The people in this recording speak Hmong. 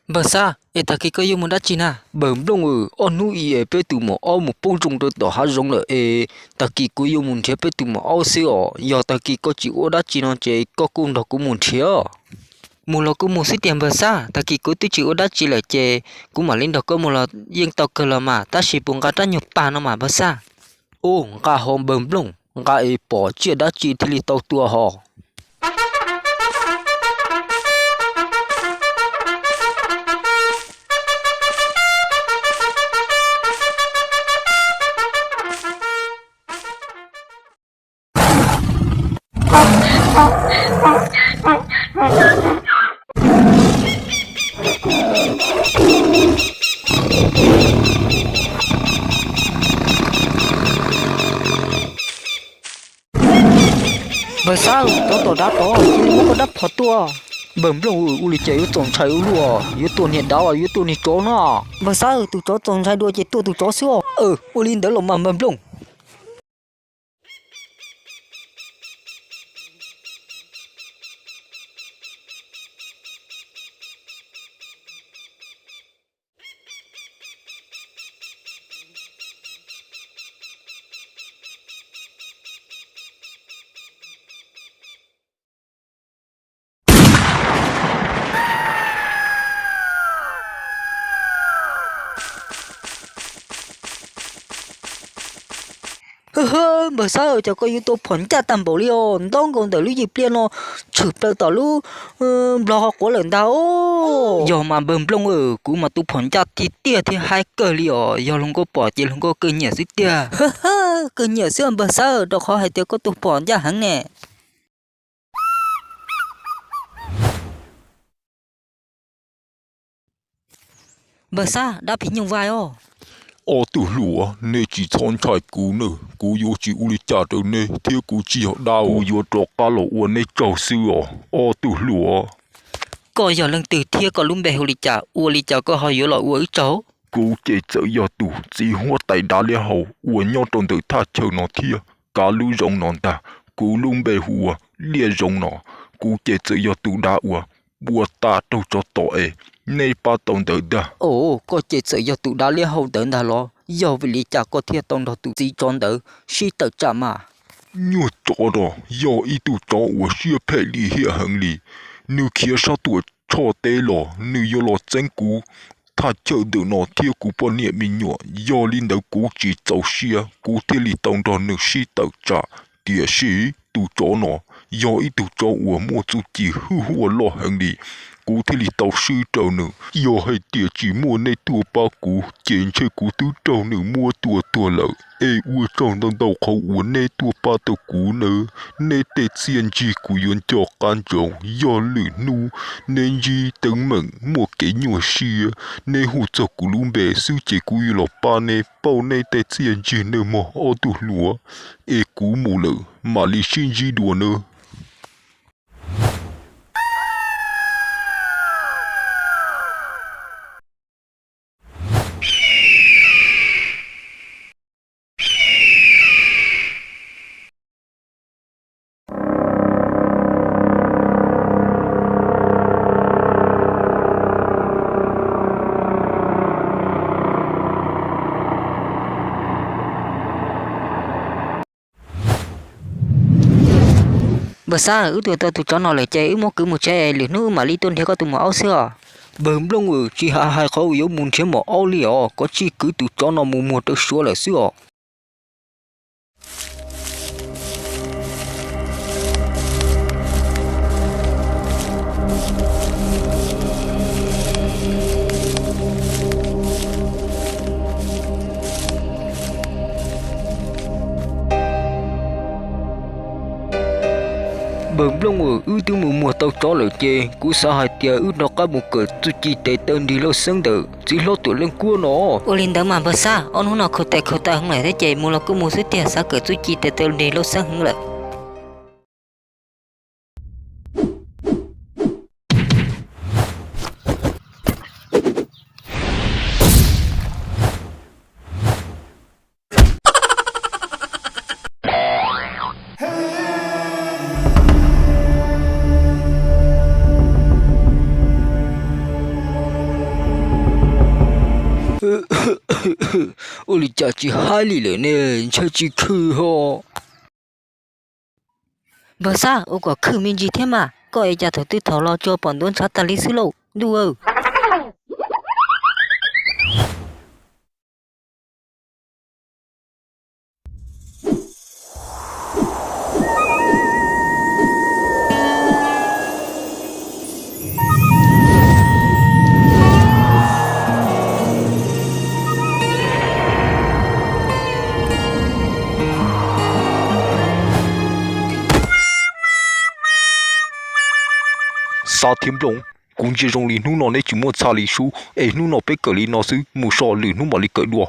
Npawg Xab, es tag kis koj yuav mus dab tsi na? Npawg Nplooj, ob hnub ib es peb tus maum aub mus poob zoo rau tom hav zoov lawm es tag kis kuv yuav mus nrhiav peb tus maum aub xwb os. Yog tag kis koj tsis ua dab tsi no ces koj kuj nrog kuv mus nrhiav. Mus los kuj mus xwb tiag npawg Xab, tag kis kuv twb tsis ua dab tsi lawm ces kuv mam li nrog koj mus los yeej tau kawg los mas, tab sis puas nqa rab nyuag pag no mas npawg Xab? Ub, nqa ho npawg Nplooj, nqa es pom tsiaj dab tsi thiaj li tau tua ho. Npawg Xab, cov tom dav tod cia li muab koj dab phom tua. Npawg Nplooj, ua li cas yuav txaus ntshai ua luaj, yuav tua niag dav los yuav tua niag tsov no? Npawg Xab, tus tsov txaus ntshai dua ces tua tus tsov xwb os. Ua li ntawd los mas npawg Nplooj. Npawg Xab, cas koj yuav tua phom ncaj tag npaum li os, ntaub nkaus ntawm lub yim pliaj no tshwm plaws tom lub nplog ho quav lawm ntag os. Yog mas npawg Nplooj, kuv mas tus phom ncaj tiag tiag thiab haib kawg li os, yog hluas nkauj pom ces hluas nkauj kawg nyiam xwb tiag. Kawg nyiam xwb npawg Xab, rau qhov hais tias koj tus phom ncaj heev ne. Npawg Xab, dab phim nyuj vais os. Ob tug hluas, nej tsis txhob ntshai kuv nawb, kuv yuav tsis ua li cas rau nej thiab kuv tsis yog dab, kuv yuav rov qab los ua nej tsaug xwb os ob tug hluas. Koj yog leej twg thiab koj lub npe hu li cas, ua li cas koj ho yuav los ua wb tsaug? Kuv ces txawm yog tus txiv huab tais dav liab hau uas nyob rau ntawm thaj chaw no thiab kav lub zoov no ntag. Kuv lub npe hu ua Liaj Zoov no. Kuv ces txawm yog tus dav uas ua tag raug tsov tom es nej pab tau ntawd ntag. Os, koj ces txawm yog tus dav liab hau ntawd ntag los? Yog vim li cas koj thiaj tau nrog tus txiv tsov ntawd sib tawm tsam mas? Nyuag tsov no yog ib tug tsov uas siab phem lim hiam heev li. Nws khiav sab tuam tshoj teb los nws yuav los txeeb kuv thaj chaw ntawm no thiab kuv poj niam me nyuam. Yog li ntawd kuv tsis txaus siab, kuv thiaj li tau nrog nws sib tawm tsam. Tiam sis tus tsov no yog ib tug tsov uas muaj txuj ci hwj huaj loj heev li, kuv thiaj li tau swb rau nws. Yog hais tias tsis muaj nej tuaj pab kuv ces ntshe kuv twb raug nws muab tua tuag lawm. Es ua tsaug ntau ntau qhov uas nej tuaj pab tau kuv nawb. Nej tej txiaj ntsig kuv yuav nco qab ntsoov. Yog lwm hnub nej ntsib teeb meem muaj kev nyuaj siab, nej hu txog kuv lub npe xwb ces kuv yuav los pab nej pauj nej tej txiaj ntsig nawb mog ob tug hluas. Es kuv mus lawm, mam li sib ntsib dua nawb. Npawg Xab, wb tua tau tus tsov no lawm ces wb muab kwv mus tsev, lwm hnub wb mam li tuaj nrhiav koj tus maum aub xwb os. Npawg Nplooj, tsis hais qhov uas yuav mus nrhiav maum aub li os, koj cia li kwv tus tsov no mus muag rau Suav lawm xwb os. Npawg Nplooj, wb twb mus muag tau tsov lawm ces kuv xav hais tias wb rov qab mus kawm txuj ci tes taw nrig lauj xeeb ntawm txiv hlob Tuam Leej Kuab no. Ua li ntawd mas npawg Xab, ob hnub no khaus tes khaus taw heev lawm thiab ces mus los kuj mus xwb tiag, xav kawm txuj ci tes taw nrig lauj xeeb heev lawm. Ua li cas tsis haib li lawm ne, ntshai tsis khwm ho. Npawg Xab, ua kom khwm me ntsis thiab mas, koj es cas thaum twg thaum los tsuas pom ntuav ntshav tas li xwb lauj ntuj aw. Xab thiab Nplooj, kuv ntsia zoo li hnub no neb tsis muaj txhaj li sub, es hnub no peb kawm li no xwb, mus so lwm hnub mam li kawm dua.